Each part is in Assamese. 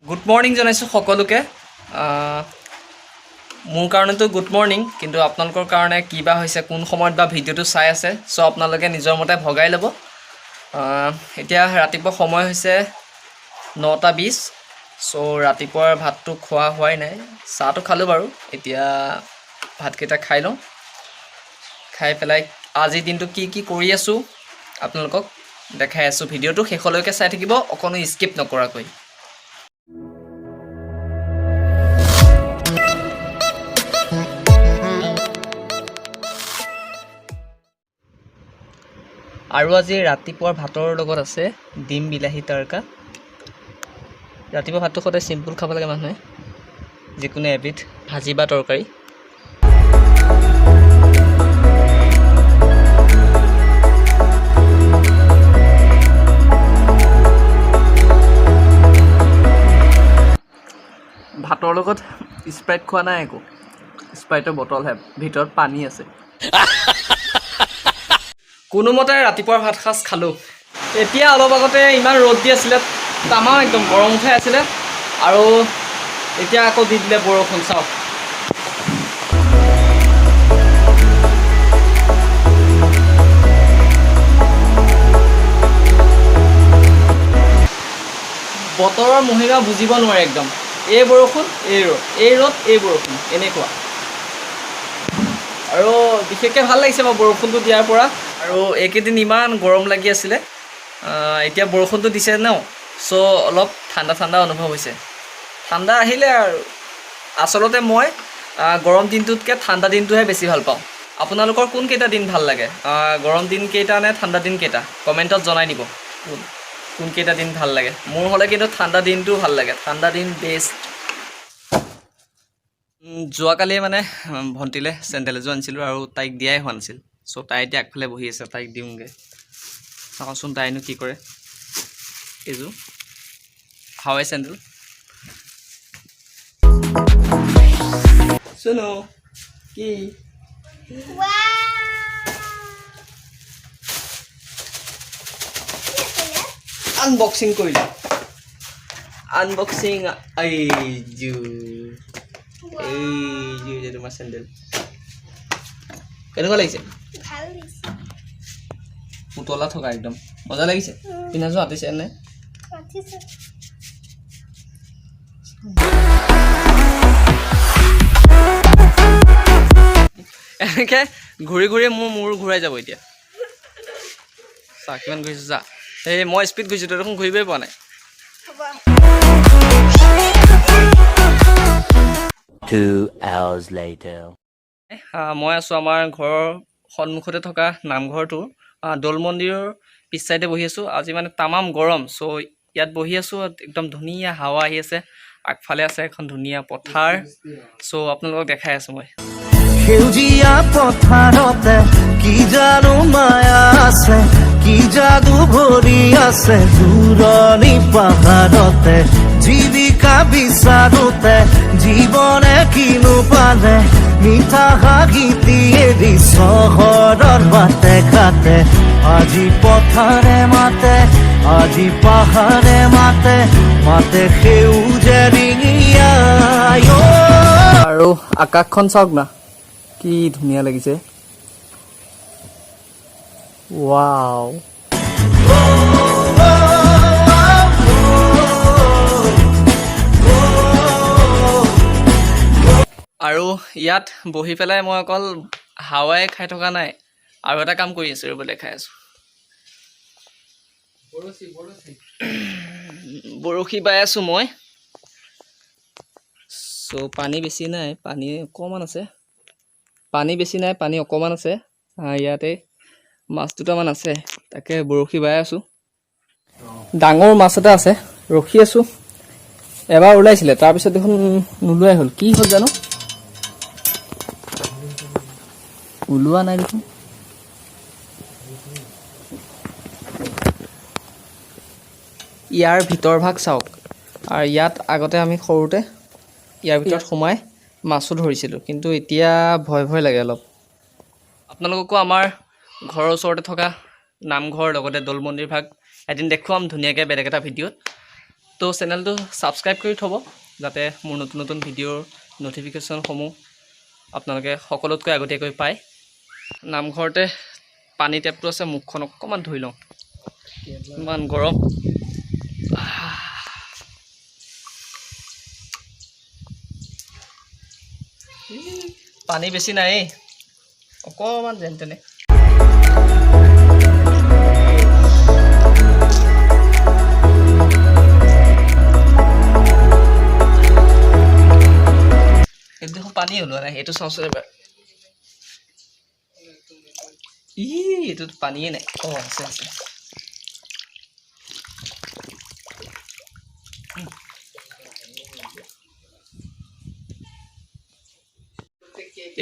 গুড মৰ্ণিং জনাইছোঁ সকলোকে। মোৰ কাৰণেতো গুড মৰ্ণিং, কিন্তু আপোনালোকৰ কাৰণে কি বা হৈছে, কোন সময়ত বা ভিডিঅ'টো চাই আছে, চ' আপোনালোকে নিজৰ মতে ভগাই ল'ব। এতিয়া ৰাতিপুৱা সময় হৈছে 9টা 20। চ' ৰাতিপুৱাৰ ভাতটো খোৱা হোৱাই নাই। চাহটো খালোঁ বাৰু, এতিয়া ভাতকেইটা খাই লওঁ। খাই পেলাই আজিৰ দিনটো কি কি কৰি আছোঁ আপোনালোকক দেখাই আছোঁ। ভিডিঅ'টো শেষলৈকে চাই থাকিব, অকণো স্কিপ নকৰাকৈ। আৰু আজি ৰাতিপুৱাৰ ভাতৰ লগত আছে ডিম বিলাহী তৰকা। ৰাতিপুৱা ভাতটো সদায় চিম্পুল খাব লাগে মানুহে, যিকোনো এবিধ ভাজি বা তৰকাৰী। ভাতৰ লগত স্প্ৰাইট খোৱা নাই একো, স্প্ৰাইটৰ বটলহে, ভিতৰত পানী আছে। কোনোমতে ৰাতিপুৱাৰ ভাত সাঁজ খালোঁ। এতিয়া অলপ আগতে ইমান ৰ'দ দি আছিলে, তামাম একদম গৰম উঠাই আছিলে, আৰু এতিয়া আকৌ দি দিলে বৰষুণ। চাওক, বতৰৰ মহিমা বুজিব নোৱাৰে একদম। এই বৰষুণ, এই ৰ'দ, এই ৰ'দ, এই বৰষুণ, এনেকুৱা। আৰু বিশেষকৈ ভাল লাগিছে বাৰু বৰষুণটো দিয়াৰ পৰা। আৰু এইকেইদিন ইমান গৰম লাগি আছিলে, এতিয়া বৰষুণটো দিছে ন, চ' অলপ ঠাণ্ডা ঠাণ্ডা অনুভৱ হৈছে। ঠাণ্ডা আহিলে আৰু আচলতে মই গৰম দিনটোতকৈ ঠাণ্ডা দিনটোহে বেছি ভাল পাওঁ। আপোনালোকৰ কোনকেইটা দিন ভাল লাগে, গৰম দিনকেইটা নে ঠাণ্ডা দিনকেইটা? কমেণ্টত জনাই দিব কোনকেইটা দিন ভাল লাগে। মোৰ হ'লে কিন্তু ঠাণ্ডা দিনটোও ভাল লাগে, ঠাণ্ডা দিন বেষ্ট। যোৱাকালি মানে ভণ্টিলে চেণ্ডেল এযোৰ আনিছিলোঁ আৰু তাইক দিয়াই হোৱা নাছিল। চ' তাই এতিয়া আগফালে বহি আছে, তাইক দিওঁগৈ। চাওঁচোন তাইনো কি কৰে। এইযোৰ হাৱাই চেণ্ডেল। চুনু, কি? Wow! কি আছে ইয়াত? আনবক্সিং কৰিলোঁ, আনবক্সিং। এইযোৰ, এইযোৰ যে তোমাৰ চেণ্ডেল, কেনেকুৱা লাগিছে? ভাল দিছে। পুতলা থকা একদম মজা লাগিছে। পিন্ধাযোৰ আঁতিছে নে? আঁতিছে। এনেকৈ ঘূৰি ঘূৰি মোৰ মূৰ ঘূৰাই যাব এতিয়া। চা, কিমান ঘূৰিছোঁ চা। এই মই স্পীড ঘূৰিছোঁ, তই দেখোন ঘূৰিবই পোৱা নাই। হ'ব। 2 hours later. মই আছোঁ আমাৰ ঘৰৰ সন্মুখতে থকা নামঘৰটোৰ দৌল মন্দিৰৰ পিছ চাইডে বহি আছোঁ। আজি মানে তামাম গৰম, চ' ইয়াত বহি আছোঁ, একদম ধুনীয়া হাৱা আহি আছে। আগফালে আছে এখন ধুনীয়া পথাৰ, চ' আপোনালোকক দেখাই আছোঁ মই। সেউজীয়া পথাৰতে কি জানো মায়া আছে, কি যাদু ভৰি আছে। দূৰণি পাহাৰতে জীৱিকা বিচাৰোতে জীৱনে কিনো পালে, মিঠা হাঁহিটি এৰি চহৰৰ বাটে ঘাটে। আজি পথাৰে মাতে, আজি পাহাৰে মাতে, মাতে সেউজে ৰিঙিয়াই অ। আৰু আকাশখন চাওক না, কি ধুনীয়া লাগিছে। ৱাও! আৰু ইয়াত বহি পেলাই মই অকল হাৱাই খাই থকা নাই, আৰু এটা কাম কৰি আছোঁ, ৰ'ব দেখাই আছোঁ। বৰশী বাই আছোঁ মই। চ' পানী বেছি নাই, পানী অকণমান আছে। পানী বেছি নাই, পানী অকণমান আছে। ইয়াতে মাছ দুটামান আছে, তাকে বৰশী বাই আছোঁ। ডাঙৰ মাছ এটা আছে, ৰখি আছোঁ। এবাৰ ওলাইছিলে, তাৰপিছত দেখোন নোলোৱাই হ'ল। কি হ'ল জানো, ওলোৱা নাই দেখোন। ইয়াৰ ভিতৰ ভাগ চাওক। আৰু ইয়াত আগতে আমি সৰুতে ইয়াৰ ভিতৰত সোমাই মাছো ধৰিছিলোঁ, কিন্তু এতিয়া ভয় ভয় লাগে অলপ। আপোনালোককো আমাৰ ঘৰৰ ওচৰতে থকা নামঘৰ লগতে দৌল মন্দিৰ ভাগ এদিন দেখুৱাম ধুনীয়াকৈ বেলেগ এটা ভিডিঅ'ত। তো চেনেলটো ছাবস্ক্ৰাইব কৰি থ'ব, যাতে মোৰ নতুন নতুন ভিডিঅ'ৰ ন'টিফিকেশ্যনসমূহ আপোনালোকে সকলোতকৈ আগতীয়াকৈ পায়। নামঘৰতে পানী টেপটো আছে, মুখখন অকণমান ধুই লওঁ, ইমান গৰম। পানী বেছি নাই, অকণমান যেন তেনে। এইটো দেখোন পানী ওলোৱা নাই, এইটো চাওঁচোন এবাৰ। ই, এইটোত পানীয়ে নাই। অঁ, আছে আছে।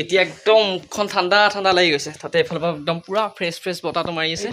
এতিয়া একদম মুখখন ঠাণ্ডা ঠাণ্ডা লাগি গৈছে। তাতে এইফালৰ পৰা একদম পূৰা ফ্ৰেছ ফ্ৰেছ বতাহটো মাৰি আছে।